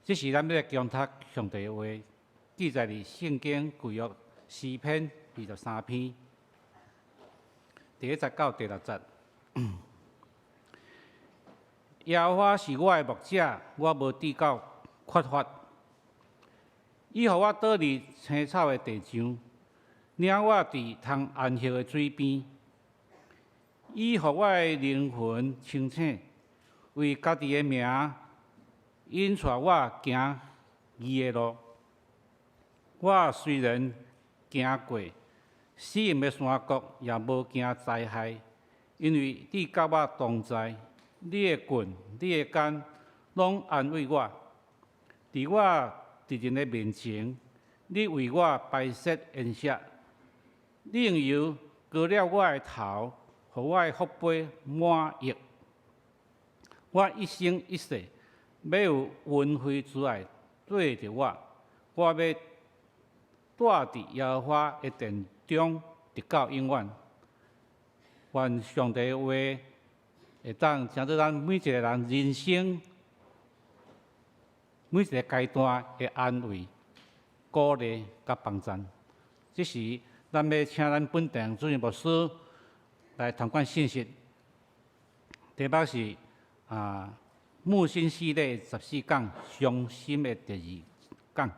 這是咱欲來恭讀上帝的話，記載佇聖經舊約詩篇二十三篇，第一節到第六節。耶和華是我的牧者，我無致到缺乏。伊予我倒佇青草的地上，領我佇通安歇的水邊。伊予我的靈魂清醒，為家己的名引帶我行義的路。我雖然行過死蔭的山谷，也無驚災害，因為你佮我同在，你的棍、你的竿，攏安慰我。佇我敵人的面前，你為我擺設筵席，你用油膏了我的頭，予我的福杯滿溢。我一生一世欲有恩惠慈愛綴著我，我欲蹛佇耶和華的殿中，直到永遠。願上帝的話會當成做咱每一個人人生每一個階段的安慰、鼓勵佮幫贊。這時，咱欲請咱本堂主任牧師來傳講信息，題目是牧心系列14講傷心的第二講。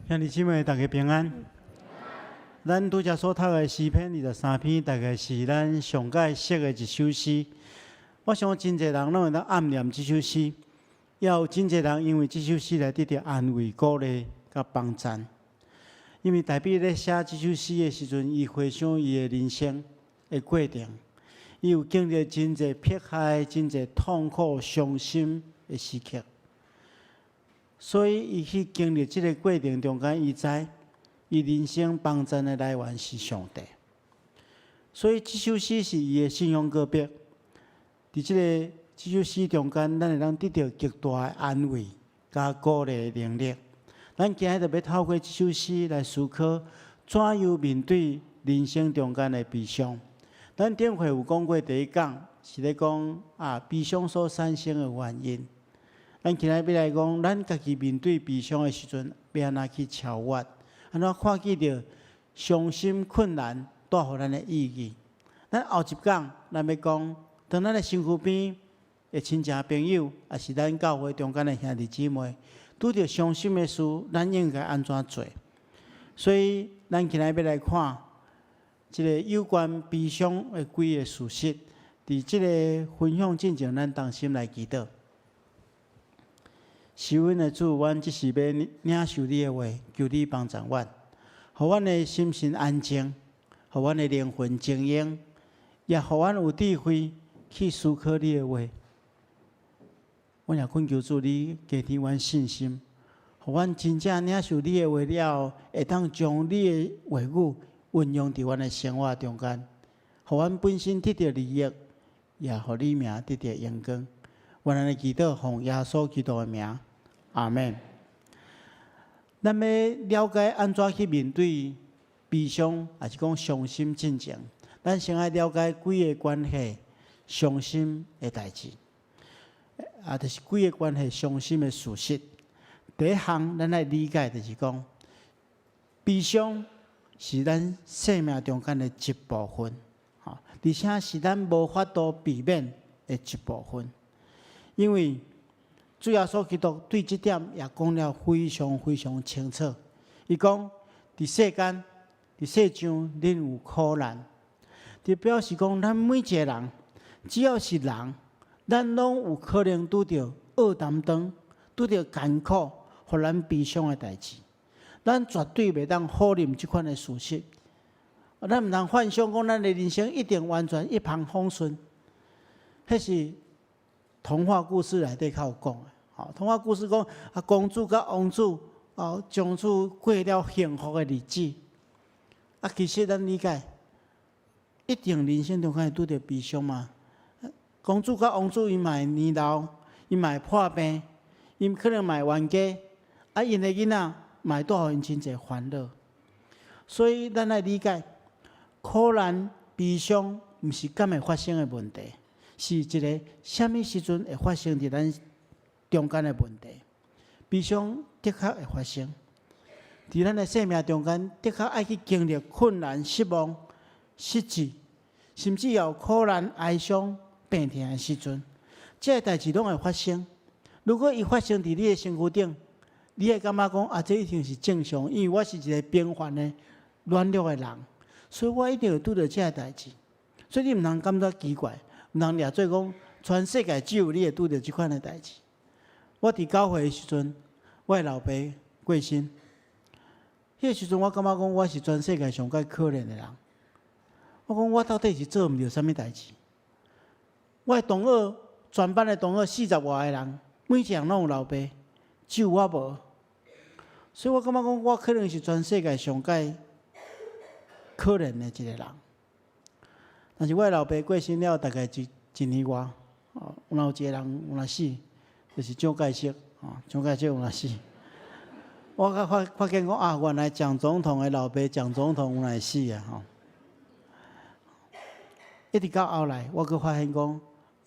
兄弟姊妹，大家平安。咱拄才所讀的詩篇二十三篇，大概是咱上蓋熟的一首詩。我想真濟人攏會當暗念這首詩，也有真濟人因為這首詩來得著安慰、鼓勵佮幫贊。因為大衛咧寫這首詩的時陣，伊回想伊的人生的過程，伊有經歷真濟迫害、真濟痛苦、傷心的時刻。所以，伊去經歷這個過程中間，伊知伊人生幫贊的來源是上帝。所以，這首詩是伊的信仰告白。佇這首詩中間，咱會當得著極大的安慰佮鼓勵的能力。咱今日就欲透過這首詩來思考，怎樣面對人生中間的悲傷。咱頂回有講過第一講，是咧講悲傷所產生的原因。咱今日欲來講，咱家己面對悲傷的時陣，欲按怎去超越？按怎看見著傷心困難帶予咱的意義？咱後一講，咱欲講，當咱的身軀邊的親情朋友，抑是咱教會中間的兄弟姊妹，拄著傷心的事，咱應該按怎做？所以，咱今日欲來看這个有關悲傷的幾个事實。佇這个分享進前，咱同心來祈禱。是阮的主，阮這時欲領受你的話，求你幫助阮，予阮的心神安靜，予阮的靈魂靜音，也予阮有智慧去思考你的話。阮也懇求主，你加添阮信心，予阮真正領受你的話了後，會當將你的話語運用佇阮的生活中間，予阮本身得著利益，也予你名得著榮光。阮按呢祈禱，奉耶穌基督的名，阿門。咱欲了解按怎去面對悲傷，抑是講傷心進前，咱先愛了解幾个關係傷心的代誌，就是幾个關係傷心的事實。第一項，咱愛理解就是講，悲傷是咱生命中間的一部分，而且是咱無法度避免的一部分。因為主耶穌基督對這點也講了非常非常清楚。伊講：佇世間、佇世上，恁有苦難，就表示講，咱每一个人，只要是人，咱攏有可能拄著惡擔當，拄著艱苦，予咱悲傷的代誌。咱絕對袂當否認這款的事實。咱毋通幻想講，咱的人生一定完全一帆風順，彼是童話故事內底較有講的。童話故事講公主佮王子從此過了幸福的日子。其實咱理解，一定人生中間會拄著悲傷嘛。公主佮王子𪜶嘛會年老，𪜶嘛會破病，𪜶可能嘛會冤家，𪜶的囡仔嘛會帶予𪜶真濟煩惱。所以咱愛理解，苦難、悲傷，毋是敢會發生的問題，是一个啥物時陣會發生佇咱中間的問題。悲傷的確會發生。佇咱的生命中間，的確愛去經歷困難、失望、失志，甚至有苦難、哀傷、病痛的時陣，這个代誌攏會發生。如果伊發生佇你的身軀頂，你會感覺講啊，這一定是正常，因為我是一個平凡的軟弱的人，所以我一定會拄著這个代誌。所以你毋通感覺奇怪，毋通掠做講全世界只有你會拄著這款的代誌。我佇教會的時陣，我的老爸過身，彼个時陣我感覺講我是全世界上較可憐的人。我講我到底是做毋著啥物代誌？我的同學，全班的同學四十外个人，每一個人攏有老爸，只有我無。所以我感覺講，我可能是全世界上蓋可憐的一個人。但是我的老爸過身了，大概一年外，哦，有一個人有若死，就是蔣介石，哦，蔣介石有若死。我才發現講啊，原來蔣總統的老爸蔣總統有來死啊！吼。一直到後來，我閣發現講，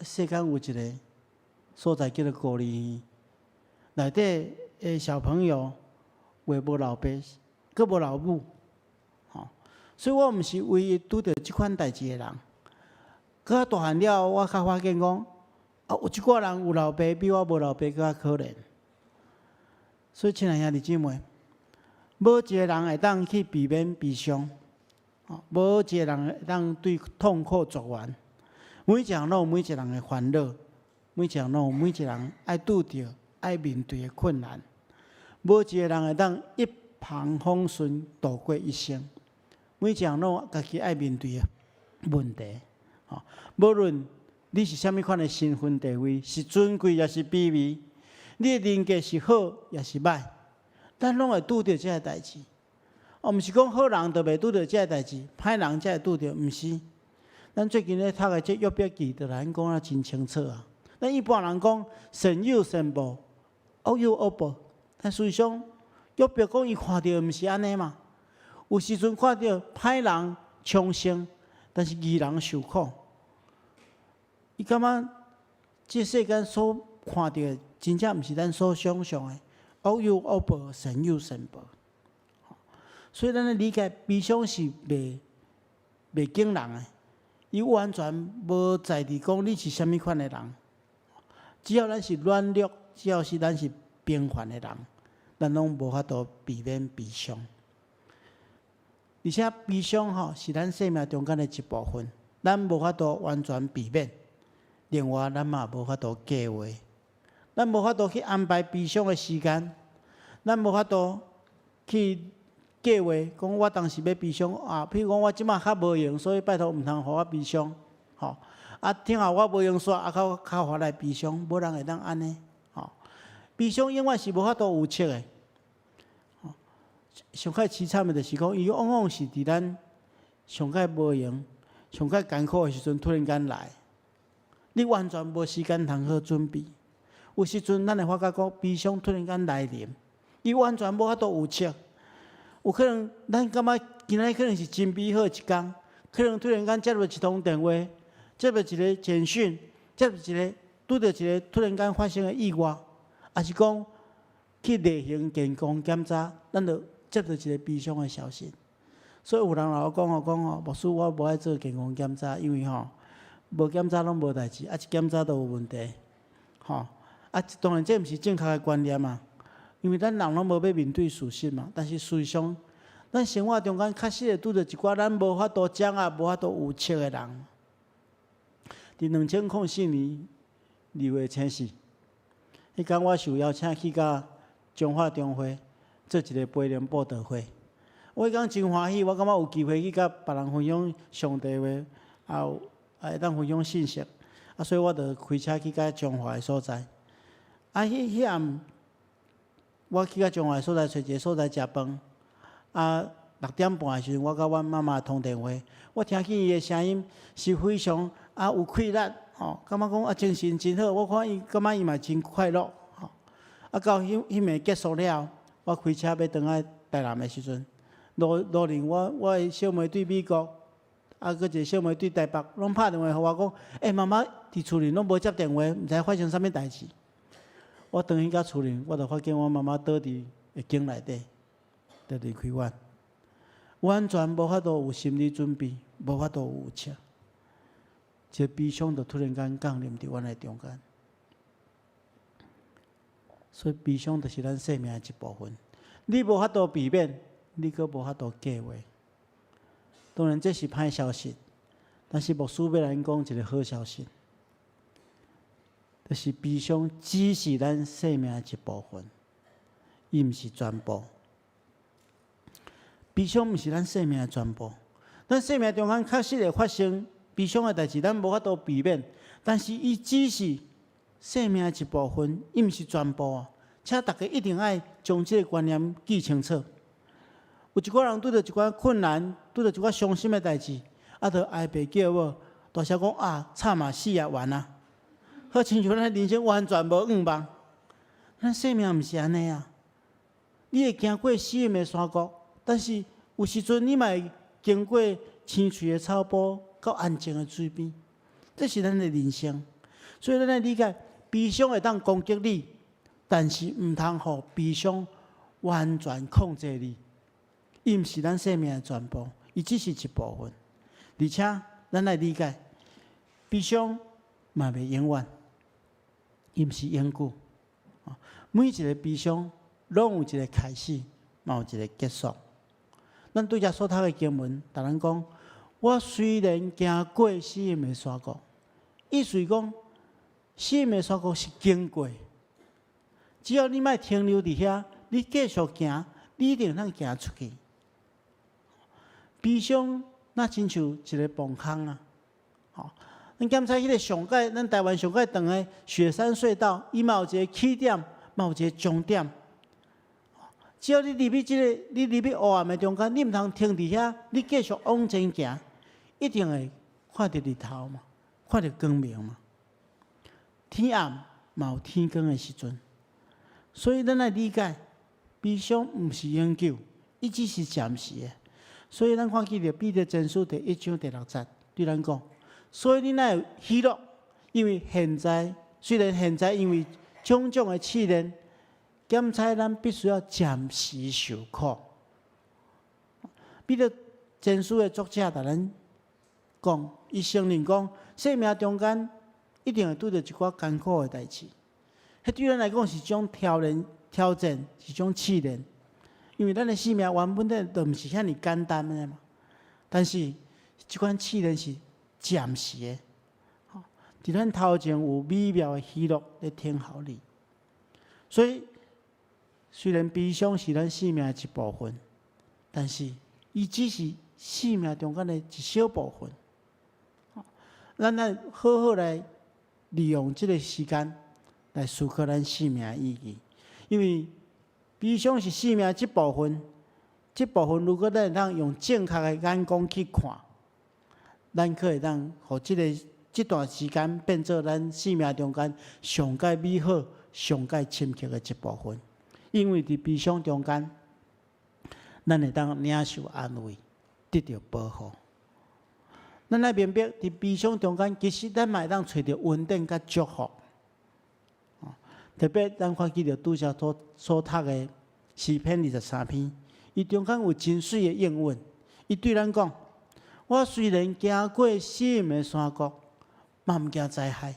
世間有一個所在叫做孤兒院，內底的小朋友有的無老爸，閣無老母，吼，所以我毋是唯一拄著這款代誌的人。閣較大漢了後，我較發現講，啊，有一寡人有老爸，比我無老爸閣較可憐。所以，親愛兄弟姊妹，無一個人會當去避免悲傷，無一個人會當對痛苦絕緣。每一個人攏有每一個人的煩惱，每一個人攏有每一個人愛拄著、愛面對的困難。無一個人會當一帆風順度過一生。每一個人攏有家己愛面對的問題。吼，無論你是啥物款的身份地位，是尊貴抑是卑微，你的人格是好抑是歹，咱攏會拄著這个代誌。哦，毋是講好人就袂拄著這个代誌，歹人才會拄著，毋是。咱最近咧讀的這約伯記，就來講啊真清楚啊。咱一般人講善有善報，惡有惡報，但事實上約伯講伊看著毋是按呢嘛。有時陣看著歹人昌盛，但是義人受苦。伊感覺這世間所看著的，真正毋是咱所想象的，惡有惡報，善有善報。所以咱咧理解悲傷是袂揀人的，伊完全無在佇講你是啥物款的人，只要咱是軟弱，只要是咱是平凡的人，咱攏無法度避免悲傷。而且悲傷吼是咱生命中間的一部分，咱無法度完全避免。另外，咱嘛無法度計劃，咱無法度去安排悲傷的時間，咱無法度去計劃講我當時欲悲傷啊。譬如講我這馬較無閒，所以拜託毋通予我悲傷，吼。啊，聽後我無閒煞，啊，較較予來悲傷，無人會當按呢，吼。悲傷永遠是無法度預測的。上較悽慘的，就是講，伊往往是佇咱上較無閒、上較艱苦的時陣，突然間來，你完全無時間通好準備。有時陣，咱會發覺講，悲傷突然間來臨，伊完全無法度預測。有可能，咱感覺今仔日可能是真美好的一工，可能突然間接到一通電話，接到一個簡訊，接到一個拄著一個突然間發生的意外，抑是講去例行健康檢查，咱就接到一個悲傷的消息。所以有人來我講吼，講吼，牧師我無愛做健康檢查，因為吼無檢查攏無代誌，啊一檢查就有問題，吼啊當然這毋是正確的觀念嘛，因為咱人攏無欲面對事實嘛。但是事實上，咱生活中間確實會拄著一寡咱無法度掌握、無法度預測的人。佇2004年2月初四，彼工我受邀請去佮彰化中會做一個培靈佈道會。我彼工真歡喜，我感覺有機會去佮別人分享上帝話，也有會當分享信息。啊，所以我就開車去到彰化的所在。啊，彼暗我去到彰化的所在，揣一个所在食飯。啊，6點半的時陣，我佮阮媽媽通電話，我聽見伊的聲音是非常啊有氣力，吼，感覺講啊精神真好。我看伊感覺伊嘛真快樂，吼。啊，到彼暝結束了，我開車欲轉來台南的時陣，路路頂我的小妹對美國，啊，閣一个小妹對台北，攏拍電話予我講，欸，媽媽佇厝裡攏無接電話，毋知發生啥物代誌。我轉去到厝裡，我就發現我媽媽倒佇會間內底，就離開阮。完全無法度有心理準備，無法度有預測，一個悲傷就突然間降臨佇阮的中間。所以悲傷就是咱生命的一部分。你無法度避免，你閣無法度計劃。當然這是歹消息，但是牧師欲來講一個好消息，就是悲傷只是咱生命的一部分，伊毋是全部。悲傷毋是咱生命的全部，咱生命中間確實會發生悲傷的代誌，咱無法度避免。但是伊只是生命的一部分，伊毋是全部啊！請大家一定愛將這個觀念記清楚。有一寡人拄著一寡困難，拄著一寡傷心的代誌，啊，就哀爸叫無，大聲講啊，慘啊，死啊，完啊！好親像咱人生完全無向望。咱生命毋是按呢啊！你會經過死蔭的山谷，但是有時陣你嘛會經過青翠的草埔，到安靜的水邊，這是咱的人生。所以咱愛理解，悲傷會當攻擊你，但是毋通予悲傷完全控制你。伊毋是咱生命的全部，伊只是一部分。而且咱愛理解，悲傷嘛袂永遠，伊毋是永久。每一個悲傷攏有一個開始，嘛有一個結束。咱拄才所讀的經文，共咱講：我雖然行過死蔭的山谷，意思講死蔭的山谷是經過，只要你莫停留佇遐，你繼續行，你一定通行出去。悲傷若親像一个墓空啊！吼，咱檢查彼个上蓋，咱台灣上蓋長的雪山隧道，伊嘛有一個起點，嘛有一個終點。只要你入去這個，你入去黑暗的中間，你毋通停佇遐，你繼續往前行，一定會看著日頭嘛，看著光明嘛。天暗嘛有天光的時陣，所以咱愛理解，悲傷毋是永久，伊只是暫時的。所以咱看見著彼得前書第一章第六節對咱講，所以恁愛有喜樂，因為現在雖然現在因為種種的試煉，檢測咱必須要暫時受苦。彼得前書的作者共咱講，伊承認講，生命中間一定會拄著一寡艱苦的代誌，彼對咱來講是一種挑戰，挑戰是一種試煉。因為咱的生命原本的就毋是遐爾簡單的嘛，但是這款試煉是暫時的，佇咱頭前有美妙的喜樂咧等候你。所以雖然悲傷是咱生命的一部分，但是伊只是生命中間的一小部分。咱愛好好來利用這個時間來思考咱生命的意義，因為悲傷是生命這部分，這部分如果咱會當用正確的眼光去看，咱可會當予這個這段時間變做咱生命中間上蓋美好、上蓋深刻的一部分。因為佇悲傷中間，咱會當領受安慰，得著保護。咱愛明白，佇悲傷中間，其實咱嘛會當揣著恩典佮祝福。特別咱看見著拄才所讀的詩篇23篇，伊中間有真媠的應允。伊對咱講：我雖然行過死蔭的山谷，嘛毋驚災害，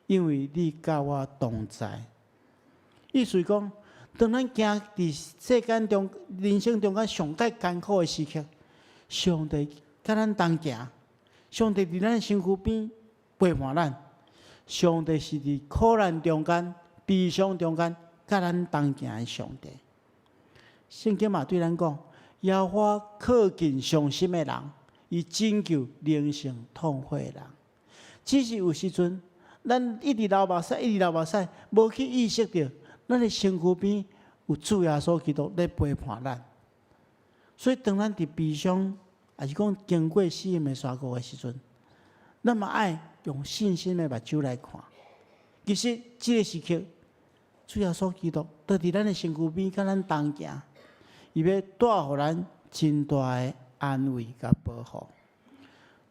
因為你佮我同在。意思講，當咱行佇世間中、人生中間上蓋艱苦的時刻，上帝佮咱同行，上帝佇咱身軀邊陪伴咱，上帝是佇苦難中間、悲傷中間，佮咱同行的上帝。聖經嘛對咱講：耶和華靠近傷心的人，伊拯救靈性痛悔的人。只是有時陣，咱一直流目屎，一直流目屎，無去意識著，咱的身軀邊有主耶穌基督咧陪伴咱。所以，當咱佇悲傷，抑是講經過死蔭的山谷的時陣，咱嘛愛用信心的目睭來看。其實，這個時刻，主耶穌基督就佇咱的身軀邊，佮咱同行，伊欲帶予咱真大的安慰佮保護。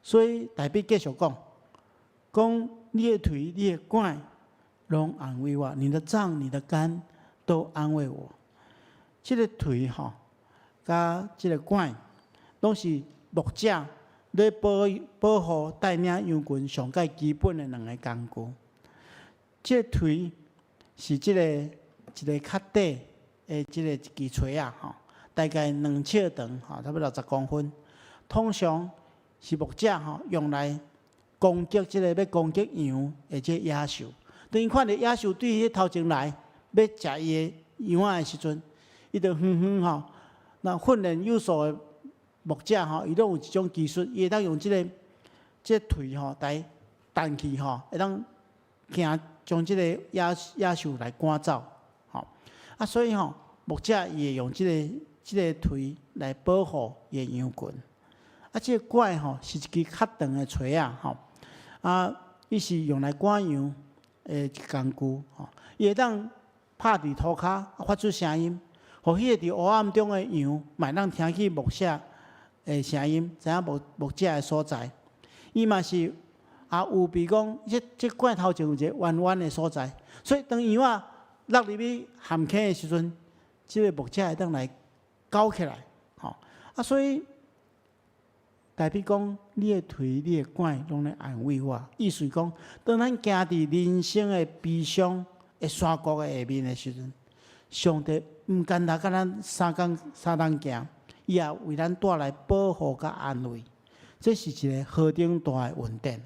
所以，大衛繼續講，講你的槌、你的拐，攏安慰我，你的杖、你的竿都安慰我。這个槌吼，佮這个拐，攏是牧者咧保護帶領羊群上蓋基本的兩个工具。這个槌是這个一个較短的這个一支槌仔吼，大概2尺長吼，差不多60公分。通常是牧者吼用來攻擊這个欲攻擊羊的這个野獸。當伊看著野獸對彼頭前來，欲食伊的羊仔的時陣，伊就遠遠吼，那訓練有素的牧者吼，伊攏有一種技術，伊會當用這個槌吼來彈去吼，會當驚將這個野獸來趕走，吼。啊，所以吼，牧者伊會用這個槌來保護伊的羊群。啊，這個拐吼是一支較長的槌仔吼，啊，伊是用來趕羊的一工具吼，伊會當拍佇塗跤，發出聲音，予彼个佇黑暗中的羊，嘛會當聽見牧者的聲音，知影牧者的所在。伊嘛是也有比講，這拐頭前有一个彎彎的所在，所以當羊仔落入去陷坑的時陣，這个牧者會當來勾起來，吼。啊，所以代表講，你的槌、你的拐攏咧安慰我。意思講，當咱行佇人生的悲傷的山谷的下面的時陣，上帝毋干焦佮咱相仝相同行，伊也為咱帶來保護佮安慰。這是一个何等大的恩典！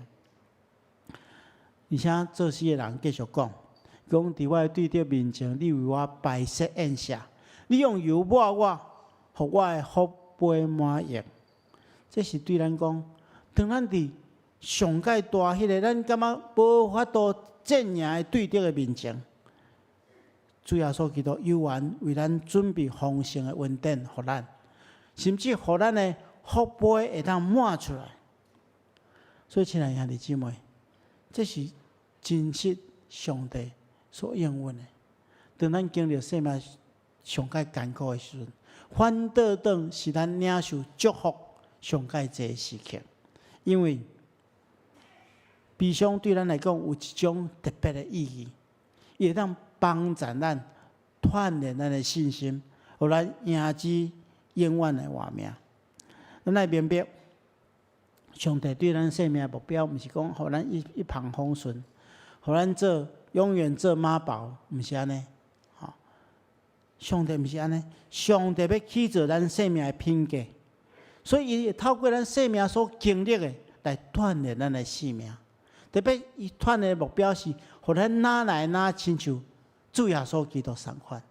而且作詩的人繼續講，講佇我的對敵面前，你為我擺設宴席，你用油抹我，予我的福杯滿溢。這是對咱講，當咱佇上蓋大彼个，咱感覺無法度戰贏的對敵的面前，主耶穌基督猶原為咱準備豐盛的恩典，予咱，甚至予咱的福杯會當滿出來。所以，親愛兄弟姊妹，這是真實上帝所應允的。當咱經歷生命上蓋艱苦的時陣，反倒轉是咱領受祝福上蓋濟的時刻，因為悲傷對咱來講有一種特別的意義，伊會當幫助咱鍛鍊咱的信心，予咱贏之永遠的活命。咱愛明白，上帝對咱生命的目標，毋是講予咱一帆風順，予咱做永遠做媽寶，毋是按呢。吼，上帝毋是按呢，上帝欲起造咱生命的品格，所以伊會透過咱生命所經歷的來鍛鍊咱的生命。特別伊鍛鍊的目標是，予咱愈來愈親像主耶穌基督仝款。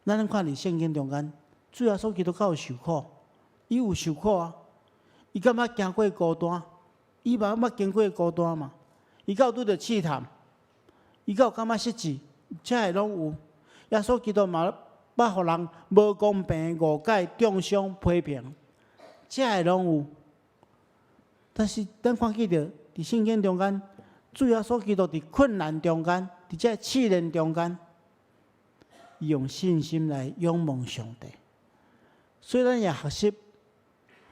咱看佇聖經中間，主耶穌基督敢有受苦？伊有受苦啊！伊敢捌行過孤單？伊嘛捌經過孤單嘛？伊敢有拄著試探？伊敢有感覺失志？這个攏有。耶穌基督嘛捌予人無公平誤解、中傷、批評，這个攏有。但是咱看見著佇聖經中間，主耶穌基督佇困難中間，佇這試煉中間，伊用信心來仰望上帝。所以咱也學習，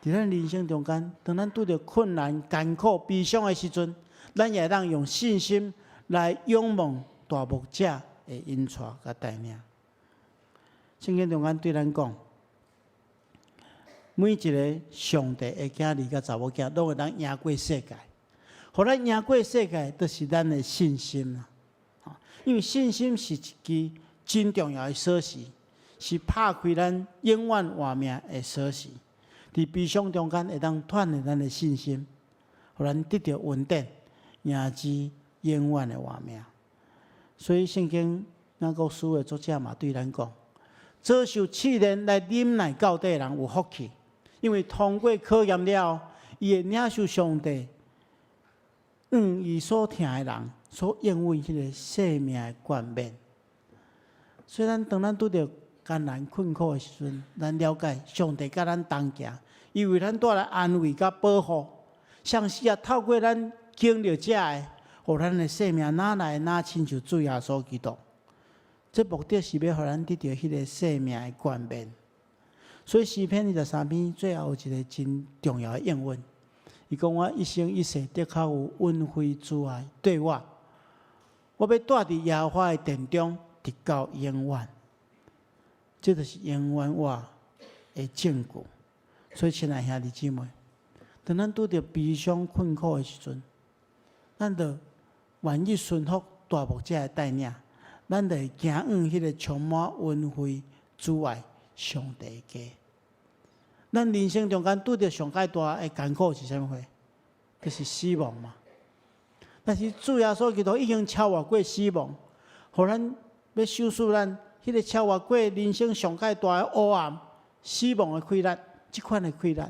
佇咱人生中間，當咱拄著困難、艱苦、悲傷的時陣，咱也會當用信心來仰望大牧者的引帶佮帶領。聖經中間對咱講，每一个上帝的囝兒佮查某囝，攏會當贏過世界。予咱贏過世界，就是咱的信心啦。因為信心是一支真重要的鎖匙，是拍開咱永遠活命的鎖匙。佇悲傷中間，會當鍛鍊咱的信心，予咱得著恩典，贏之永遠的活命。所以聖經雅各書的作者嘛對咱講：遭受試煉來忍耐到底的人有福氣，因為通過考驗了後，伊會領受上帝向伊所疼的人所應允彼个生命的冠冕。所以咱當咱拄著艱難困苦的時陣，咱了解上帝佮咱同行，伊為咱帶來安慰佮保護，同時也透過咱經歷這个，予咱的生命愈來愈親像主耶穌基督。這目的是欲予咱得著彼个生命的冠冕。所以詩篇23篇最後有一个真重要的應允，伊講我一生一世的確有恩惠慈愛對我，我欲蹛佇耶和華的殿中，直到永遠。這就是永遠我的證據。所以，親愛兄弟姊妹，當咱拄著悲傷困苦的時陣，咱就願意順服大牧者的帶領，咱就會行往彼個充滿恩惠慈愛上帝的家。咱人生中間拄著上蓋大的艱苦是啥物貨？就是死亡嘛。但是主耶穌基督已經超越過死亡，予咱欲賞賜咱彼個超越過人生上蓋大的黑暗、死亡的氣力，這款的氣力，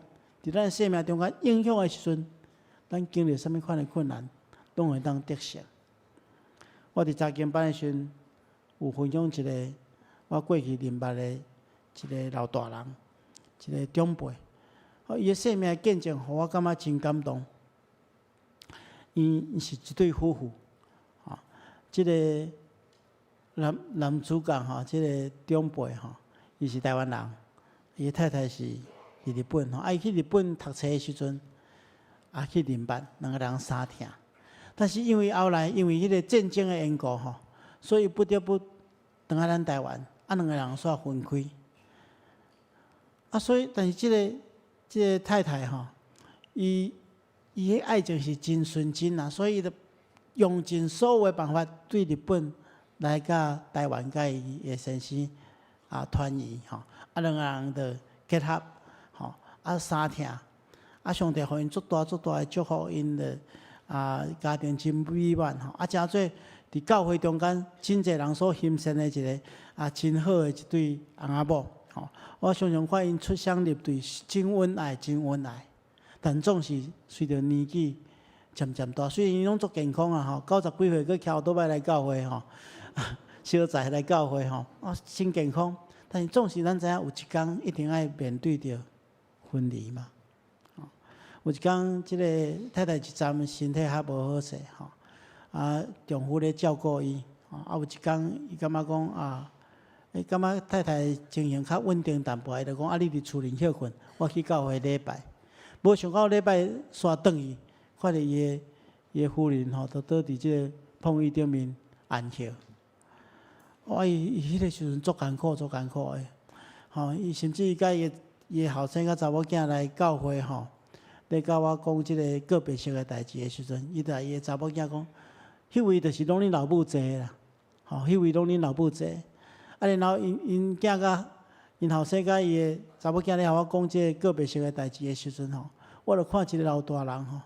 佇咱生命中間影響的時陣，咱經歷啥物款的困難，攏會當得勝。我佇查經班的時陣，有分享一個我過去認捌的一個老大人，一個長輩，伊的生命見證，予我感覺真感動。𪜶是一對夫婦，啊，這個男主角吼，這個長輩吼，伊是台灣人，伊的太太是佇日本吼，啊，伊去日本讀冊的時陣，也去認捌兩個人相疼，但是因為後來因為彼個戰爭的緣故吼，所以不得不轉來咱台灣，啊，兩個人煞分開。啊，所以但是這個太太吼，伊的愛情是真純真啊，所以伊就用盡所有的辦法對日本來佮台灣佮伊的先生啊團圓吼，啊兩個人就結合吼，啊相疼，啊上帝予𪜶足大足大的祝福，𪜶就啊家庭真美滿吼，啊成做佇教會中間真濟人所欣羨的一個啊真好的一對翁仔某吼。我常常看𪜶出雙入對，真恩愛，真恩愛。但總是隨著年紀漸漸大，雖然𪜶攏足健康啊吼，90幾歲閣騎歐多拜來教會吼，小載來教會吼，啊真健康。但是總是咱知影有一工一定愛面對著分離嘛。有一工，這個太太一陣身體較無好勢吼，啊丈夫咧照顧伊，啊有一工伊感覺講啊，伊感覺太太情形較穩定淡薄，伊就講啊你佇厝裡歇睏，我去教會禮拜。無想到禮拜煞轉去，看著伊的夫人吼，就倒佇這個碰椅頂面安歇。哇！伊彼個時陣足艱苦，足艱苦的，吼！伊甚至伊佮伊的後生佮查某囝來教會吼，咧佮我講這個告別式的代誌的時陣，伊就伊的查某囝講，彼位就是攏恁老母坐的啦，吼！彼位攏恁老母坐。啊，然後𪜶囝佮𪜶後生佮伊的查某囝咧予我講這個告別式的代誌的時陣吼，我就看一個老大人吼，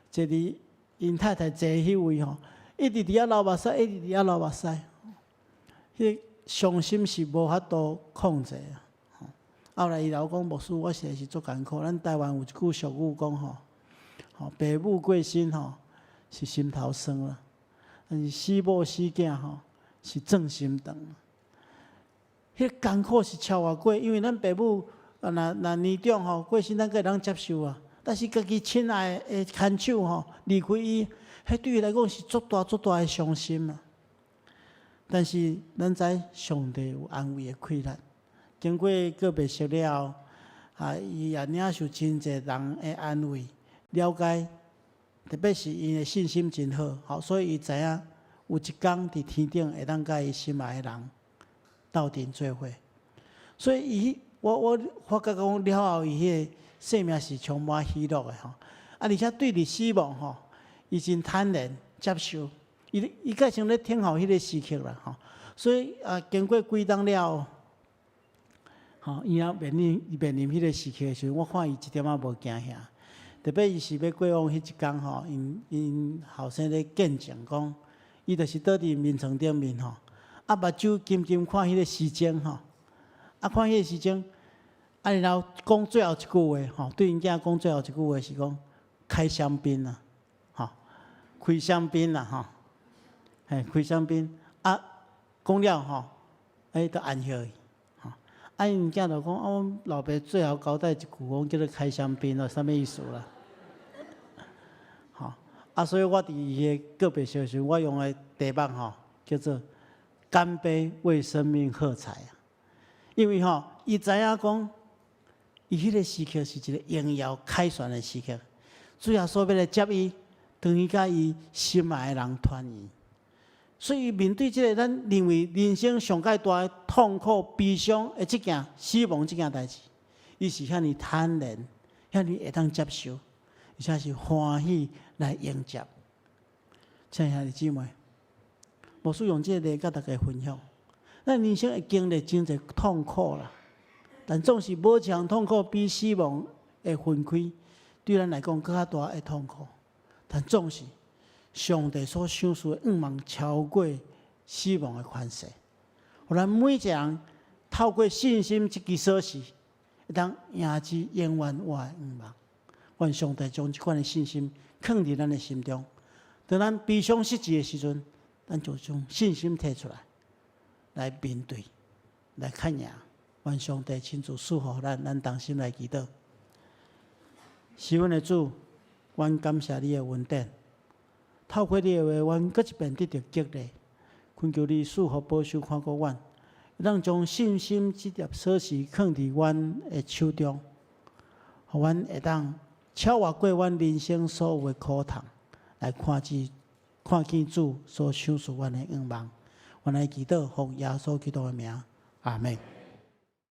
坐佇𪜶太太坐彼位吼，一直佇遐流目屎，一直佇遐流目屎，彼個傷心是無法度控制啊！後來伊老講牧師，我實在是足艱苦。咱台灣有一句俗語講吼，吼爸母過身吼是心頭酸啦，但是死某死囝吼是鑽心腸。彼個艱苦是超越過，因為咱爸母啊，若若年長吼過身，咱閣會當接受啊。但是家己親愛的牽手吼離開伊，彼對伊來講是足大足大的傷心啊。但是咱知上帝有安慰的氣力，經過告別式了後，啊，伊也領受真濟人的安慰、了解，特別是𪜶的信心真好，吼，所以伊知影有一工佇天頂會當佮伊心愛的人鬥陣做伙。所以伊，我發覺講了後，伊彼個生命是充滿喜樂的吼。啊，而且對佇死亡吼，伊真坦然接受。伊閣像咧等候彼個時刻啦吼。所以啊，經過幾冬了後，吼，伊也面臨彼個時刻的時陣，我看伊一點仔無驚嚇。特別伊是欲過往彼一工吼，𪜶後生咧見證講，伊就是倒佇眠床頂面吼，啊目睭緊緊看彼個時鐘吼，啊看彼個時鐘，啊然後講最後一句話吼，對𪜶囝講最後一句話是講開香檳啊，吼，開香檳啦吼，嘿，開香檳啊，講了吼，欸，就安歇去，吼，啊𪜶囝就講，啊，阮老爸最後交代一句，講叫做開香檳咯，啥物意思啦？吼，啊，所以我佇伊的告別式時，我用的題目吼，叫做乾杯為生命喝彩啊！因為吼，伊知影講，伊彼個時刻是一個榮耀凱旋的時刻，主耶穌欲來接伊，轉去佮伊心愛的人團圓。所以面對這个咱認為人生上蓋大的痛苦、悲傷的這件死亡這件代誌，伊是遐爾坦然，遐爾會當接受，而且是歡喜來迎接。親愛兄弟姊妹，牧師用這个例佮大家分享，咱人生會經歷真濟痛苦啦，但總是無一項痛苦比死亡的分開，對咱來講閣較大的痛苦。但總是上帝所賞賜的願望超過死亡的權勢，予咱每一個人透過信心這支鎖匙，會當贏之永遠活的願望。願上帝將這款的信心囥佇咱的心中，當咱悲傷失志的時陣，咱就將信心提出來，來面對，來抗贏。願上帝親自賜福咱，咱同心來祈禱。是阮的主，阮感謝你的恩典。透過你的話，阮閣一遍得著激勵，懇求你賜福保守看顧阮，咱將信心這粒鎖匙囥佇阮的手中，予阮會當超越過阮人生所有的苦痛，來看見主所賞賜阮的願望。阮來祈禱，奉耶穌基督的名，阿門。